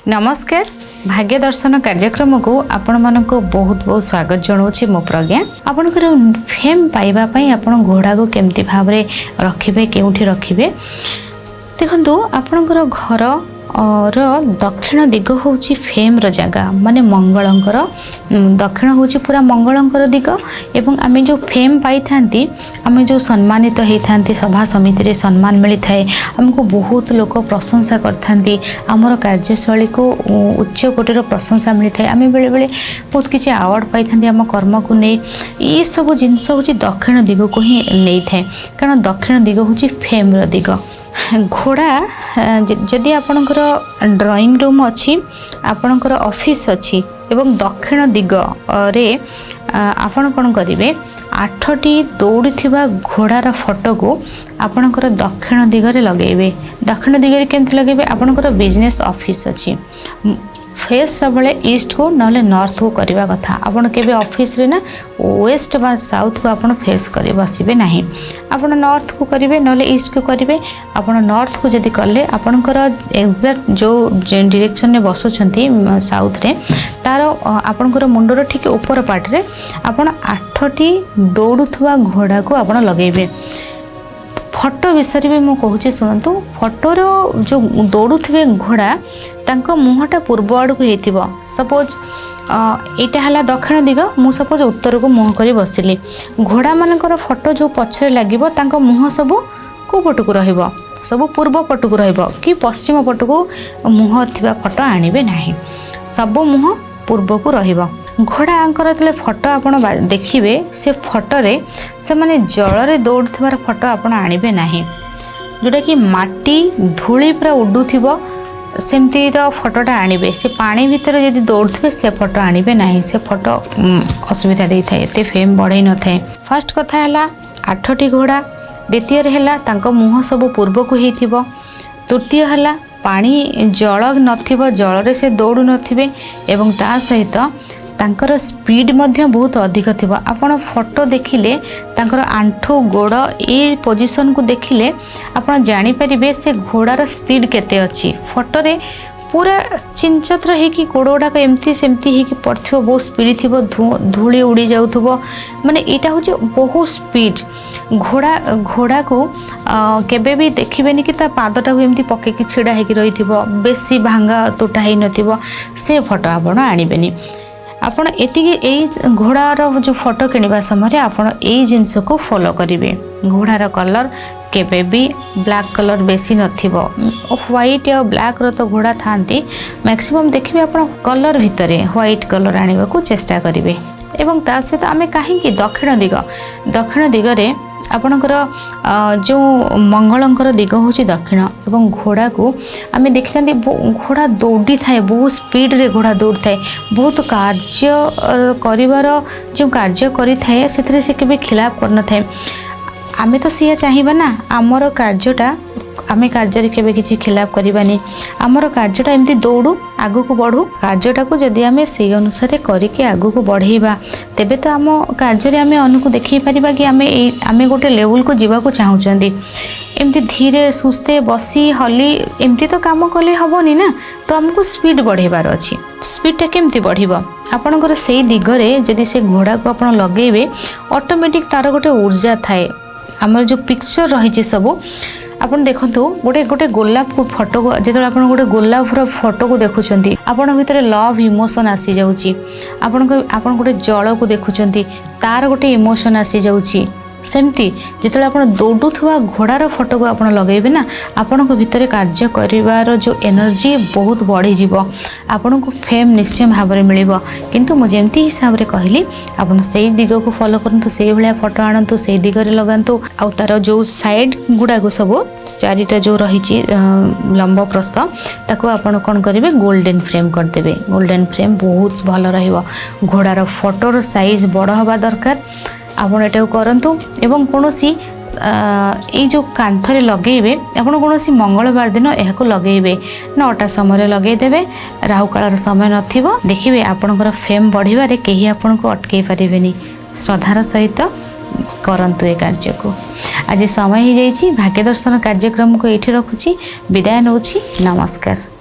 ନମସ୍କାର, ଭାଗ୍ୟ ଦର୍ଶନ କାର୍ଯ୍ୟକ୍ରମକୁ ଆପଣମାନଙ୍କୁ ବହୁତ ବହୁତ ସ୍ୱାଗତ ଜଣାଉଛି ମୁଁ ପ୍ରଜ୍ଞା। ଆପଣଙ୍କର ଫେମ୍ ପାଇବା ପାଇଁ ଆପଣ ଘୋଡ଼ାକୁ କେମିତି ଭାବରେ ରଖିବେ, କେଉଁଠି ରଖିବେ? ଦେଖନ୍ତୁ, ଆପଣଙ୍କର ଘର ର ଦକ୍ଷିଣ ଦିଗ ହେଉଛି ଫେମ୍ର ଜାଗା, ମାନେ ମଙ୍ଗଳଙ୍କର ଦକ୍ଷିଣ ହେଉଛି ପୁରା ମଙ୍ଗଳଙ୍କର ଦିଗ। ଏବଂ ଆମେ ଯେଉଁ ଫେମ୍ ପାଇଥାନ୍ତି, ଆମେ ଯେଉଁ ସମ୍ମାନିତ ହେଇଥାନ୍ତି, ସଭା ସମିତିରେ ସମ୍ମାନ ମିଳିଥାଏ, ଆମକୁ ବହୁତ ଲୋକ ପ୍ରଶଂସା କରିଥାନ୍ତି, ଆମର କାର୍ଯ୍ୟଶୈଳୀକୁ ଉଚ୍ଚ କୋଟିର ପ୍ରଶଂସା ମିଳିଥାଏ, ଆମେ ବେଳେବେଳେ ବହୁତ କିଛି ଆୱାର୍ଡ଼ ପାଇଥାନ୍ତି ଆମ କର୍ମକୁ ନେଇ, ଏସବୁ ଜିନିଷ ହେଉଛି ଦକ୍ଷିଣ ଦିଗକୁ ହିଁ ନେଇଥାଏ। କାରଣ ଦକ୍ଷିଣ ଦିଗ ହେଉଛି ଫେମ୍ର ଦିଗ। ଘୋଡ଼ା, ଯଦି ଆପଣଙ୍କର ଡ୍ରଇଂ ରୁମ୍ ଅଛି, ଆପଣଙ୍କର ଅଫିସ୍ ଅଛି ଏବଂ ଦକ୍ଷିଣ ଦିଗରେ, ଆପଣ କ'ଣ କରିବେ? 8ଟି ଦୌଡ଼ୁଥିବା ଘୋଡ଼ାର ଫଟୋକୁ ଆପଣଙ୍କର ଦକ୍ଷିଣ ଦିଗରେ ଲଗାଇବେ। ଦକ୍ଷିଣ ଦିଗରେ କେମିତି ଲଗାଇବେ? ଆପଣଙ୍କର ବିଜନେସ୍ ଅଫିସ୍ ଅଛି, ଫେସ୍ ସବୁବେଳେ ଇଷ୍ଟକୁ ନହେଲେ ନର୍ଥକୁ କରିବା କଥା। ଆପଣ କେବେ ଅଫିସରେ ନା ୱେଷ୍ଟ ବା ସାଉଥକୁ ଆପଣ ଫେସ୍ କରି ବସିବେ ନାହିଁ। ଆପଣ ନର୍ଥକୁ କରିବେ, ନହେଲେ ଇଷ୍ଟକୁ କରିବେ। ଆପଣ ନର୍ଥକୁ ଯଦି କଲେ, ଆପଣଙ୍କର ଏକ୍ଜାକ୍ଟ ଯେଉଁ ଡିରେକ୍ସନରେ ବସୁଛନ୍ତି ସାଉଥରେ, ତାର ଆପଣଙ୍କର ମୁଣ୍ଡର ଠିକ୍ ଉପର ପାର୍ଟରେ ଆପଣ 8ଟି ଦୌଡ଼ୁଥିବା ଘୋଡ଼ାକୁ ଆପଣ ଲଗାଇବେ। ଫଟୋ ବିଷୟରେ ବି ମୁଁ କହୁଛି, ଶୁଣନ୍ତୁ। ଫଟୋର ଯେଉଁ ଦୌଡ଼ୁଥିବେ ଘୋଡ଼ା, ତାଙ୍କ ମୁହଁଟା ପୂର୍ବ ଆଡ଼କୁ ହେଇଥିବ। ସପୋଜ୍ ଏଇଟା ହେଲା ଦକ୍ଷିଣ ଦିଗ, ମୁଁ ସପୋଜ୍ ଉତ୍ତରକୁ ମୁହଁ କରି ବସିଲି। ଘୋଡ଼ାମାନଙ୍କର ଫଟୋ ଯେଉଁ ପଛରେ ଲାଗିବ, ତାଙ୍କ ମୁହଁ ସବୁ କେଉଁ ପଟକୁ ରହିବ? ସବୁ ପୂର୍ବ ପଟକୁ ରହିବ କି ପଶ୍ଚିମ ପଟକୁ ମୁହଁ ଥିବା ଫଟୋ ଆଣିବେ ନାହିଁ। ସବୁ ମୁହଁ ପୂର୍ବକୁ ରହିବ। ଘୋଡ଼ାଙ୍କର ଯେତେବେଳେ ଫଟୋ ଆପଣ ଦେଖିବେ, ସେ ଫଟୋରେ ସେମାନେ ଜଳରେ ଦୌଡ଼ୁଥିବାର ଫଟୋ ଆପଣ ଆଣିବେ ନାହିଁ। ଯେଉଁଟାକି ମାଟି ଧୂଳି ପୁରା ଉଡ଼ୁଥିବ, ସେମିତିର ଫଟୋଟା ଆଣିବେ। ସେ ପାଣି ଭିତରେ ଯଦି ଦୌଡ଼ୁଥିବେ, ସେ ଫଟୋ ଆଣିବେ ନାହିଁ। ସେ ଫଟୋ ଅସୁବିଧା ଦେଇଥାଏ, ଏତେ ଫେମ୍ ବଢ଼େଇ ନଥାଏ। ଫାର୍ଷ୍ଟ କଥା ହେଲା 8ଟି ଘୋଡ଼ା, ଦ୍ୱିତୀୟରେ ହେଲା ତାଙ୍କ ମୁହଁ ସବୁ ପୂର୍ବକୁ ହେଇଥିବ, ତୃତୀୟ ହେଲା ପାଣି ଜଳ ନଥିବ, ଜଳରେ ସେ ଦୌଡ଼ୁ ନଥିବେ ଏବଂ ତା ସହିତ ତାଙ୍କର ସ୍ପିଡ଼ ମଧ୍ୟ ବହୁତ ଅଧିକ ଥିବ। ଆପଣ ଫଟୋ ଦେଖିଲେ, ତାଙ୍କର ଆଣ୍ଠୁ ଗୋଡ଼ ଏ ପୋଜିସନକୁ ଦେଖିଲେ ଆପଣ ଜାଣିପାରିବେ ସେ ଘୋଡ଼ାର ସ୍ପିଡ଼ କେତେ ଅଛି। ଫଟୋରେ ପୁରା ଛିନଛତ୍ର ହେଇକି ଗୋଡ଼ ଗୁଡ଼ାକ ଏମିତି ସେମିତି ହେଇକି ପଡ଼ିଥିବ, ବହୁତ ସ୍ପିଡ଼ ଥିବ, ଧୂଳି ଉଡ଼ି ଯାଉଥିବ, ମାନେ ଏଇଟା ହେଉଛି ବହୁତ ସ୍ପିଡ଼ ଘୋଡ଼ା। ଘୋଡ଼ାକୁ କେବେ ବି ଦେଖିବେନି କି ତା ପାଦଟାକୁ ଏମିତି ପକେଇକି ଛିଡ଼ା ହେଇକି ରହିଥିବ, ବେଶୀ ଭାଙ୍ଗା ତୁଟା ହେଇନଥିବ, ସେ ଫଟୋ ଆପଣ ଆଣିବେନି। ଆପଣ ଏତିକି ଏଇ ଘୋଡ଼ାର ଯେଉଁ ଫଟୋ କିଣିବା ସମୟରେ ଆପଣ ଏଇ ଜିନିଷକୁ ଫଲୋ କରିବେ। ଘୋଡ଼ାର କଲର୍ କେବେ ବି ବ୍ଲାକ୍ କଲର୍ ବେଶୀ ନଥିବ। ହ୍ୱାଇଟ୍ ଆଉ ବ୍ଲାକ୍ର ତ ଘୋଡ଼ା ଥାଆନ୍ତି ମ୍ୟାକ୍ସିମମ୍ ଦେଖିବେ। ଆପଣ କଲର୍ ଭିତରେ ହ୍ୱାଇଟ୍ କଲର୍ ଆଣିବାକୁ ଚେଷ୍ଟା କରିବେ। ଏବଂ ତା ସହିତ ଆମେ କାହିଁକି ଦକ୍ଷିଣ ଦିଗ, ଦକ୍ଷିଣ ଦିଗରେ ଆପଣଙ୍କର ଯେଉଁ ମଙ୍ଗଳଙ୍କର ଦିଗ ହେଉଛି ଦକ୍ଷିଣ ଏବଂ ଘୋଡ଼ାକୁ ଆମେ ଦେଖିଥାନ୍ତି, ଘୋଡ଼ା ଦୌଡ଼ିଥାଏ, ବହୁତ ସ୍ପିଡ଼ରେ ଘୋଡ଼ା ଦୌଡ଼ିଥାଏ। ବହୁତ କାର୍ଯ୍ୟ କରିବାର, ଯେଉଁ କାର୍ଯ୍ୟ କରିଥାଏ ସେଥିରେ ସେ କେବେ ଖିଲାପ କରିନଥାଏ। ଆମେ ତ ସେଇଆ ଚାହିଁବା ନା, ଆମର କାର୍ଯ୍ୟଟା, ଆମେ କାର୍ଯ୍ୟରେ କେବେ କିଛି ଖିଲାପ କରିବାନି, ଆମର କାର୍ଯ୍ୟଟା ଏମିତି ଦୌଡ଼ୁ, ଆଗକୁ ବଢ଼ୁ। କାର୍ଯ୍ୟଟାକୁ ଯଦି ଆମେ ସେଇ ଅନୁସାରେ କରିକି ଆଗକୁ ବଢ଼େଇବା, ତେବେ ତ ଆମ କାର୍ଯ୍ୟରେ ଆମେ ଅନ୍ୟକୁ ଦେଖେଇ ପାରିବା କି ଆମେ ଗୋଟେ ଲେବୁଲକୁ ଯିବାକୁ ଚାହୁଁଛନ୍ତି। ଏମିତି ଧୀରେ ସୁସ୍ଥେ ବସି ହଲି ଏମିତି ତ କାମ କଲେ ହେବନି ନା। ତ ଆମକୁ ସ୍ପିଡ଼ ବଢ଼େଇବାର ଅଛି। ସ୍ପିଡ଼ଟା କେମିତି ବଢ଼ିବ? ଆପଣଙ୍କର ସେଇ ଦିଗରେ ଯଦି ସେ ଘୋଡ଼ାକୁ ଆପଣ ଲଗେଇବେ, ଅଟୋମେଟିକ୍ ତା'ର ଗୋଟେ ଉର୍ଜା ଥାଏ। ଆମର ଯେଉଁ ପିକ୍ଚର ରହିଛି ସବୁ ଆପଣ ଦେଖନ୍ତୁ, ଗୋଟେ ଗୋଲାପ ଫଟୋକୁ, ଯେତେବେଳେ ଆପଣ ଗୋଟେ ଗୋଲାପର ଫଟୋକୁ ଦେଖୁଛନ୍ତି, ଆପଣଙ୍କ ଭିତରେ ଲଭ୍ ଇମୋସନ୍ ଆସିଯାଉଛି। ଆପଣ ଗୋଟେ ଜଳକୁ ଦେଖୁଛନ୍ତି, ତାର ଗୋଟେ ଇମୋସନ୍ ଆସିଯାଉଛି। ସେମିତି ଯେତେବେଳେ ଆପଣ ଦୌଡ଼ୁଥିବା ଘୋଡ଼ାର ଫଟୋକୁ ଆପଣ ଲଗାଇବେ ନା, ଆପଣଙ୍କ ଭିତରେ କାର୍ଯ୍ୟ କରିବାର ଯେଉଁ ଏନର୍ଜି ବହୁତ ବଢ଼ିଯିବ, ଆପଣଙ୍କୁ ଫେମ୍ ନିଶ୍ଚୟ ଭାବରେ ମିଳିବ। କିନ୍ତୁ ମୁଁ ଯେମିତି ହିସାବରେ କହିଲି, ଆପଣ ସେଇ ଦିଗକୁ ଫଲୋ କରନ୍ତୁ, ସେଇଭଳିଆ ଫଟୋ ଆଣନ୍ତୁ, ସେଇ ଦିଗରେ ଲଗାନ୍ତୁ। ଆଉ ତାର ଯେଉଁ ସାଇଡ଼୍ ଗୁଡ଼ାକୁ ସବୁ ଚାରିଟା ଯେଉଁ ରହିଛି ଲମ୍ବ ପ୍ରସ୍ତ, ତାକୁ ଆପଣ କ'ଣ କରିବେ? ଗୋଲ୍ଡେନ୍ ଫ୍ରେମ୍ କରିଦେବେ। ଗୋଲ୍ଡେନ୍ ଫ୍ରେମ୍ ବହୁତ ଭଲ ରହିବ। ଘୋଡ଼ାର ଫଟୋର ସାଇଜ୍ ବଡ଼ ହେବା ଦରକାର। ଆପଣ ଏଟାକୁ କରନ୍ତୁ ଏବଂ କୌଣସି ଏଇ ଯେଉଁ କାନ୍ଥରେ ଲଗେଇବେ, ଆପଣ କୌଣସି ମଙ୍ଗଳବାର ଦିନ ଏହାକୁ ଲଗେଇବେ, 9ଟା ସମୟରେ ଲଗେଇଦେବେ, ରାହୁକାଳର ସମୟ ନଥିବ। ଦେଖିବେ ଆପଣଙ୍କର ଫେମ୍ ବଢ଼ିବାରେ କେହି ଆପଣଙ୍କୁ ଅଟକେଇ ପାରିବେନି। ଶ୍ରଦ୍ଧାର ସହିତ କରନ୍ତୁ ଏ କାର୍ଯ୍ୟକୁ। ଆଜି ସମୟ ହେଇଯାଇଛି, ଭାଗ୍ୟ ଦର୍ଶନ କାର୍ଯ୍ୟକ୍ରମକୁ ଏଇଠି ରଖୁଛି, ବିଦାୟ ନେଉଛି। ନମସ୍କାର।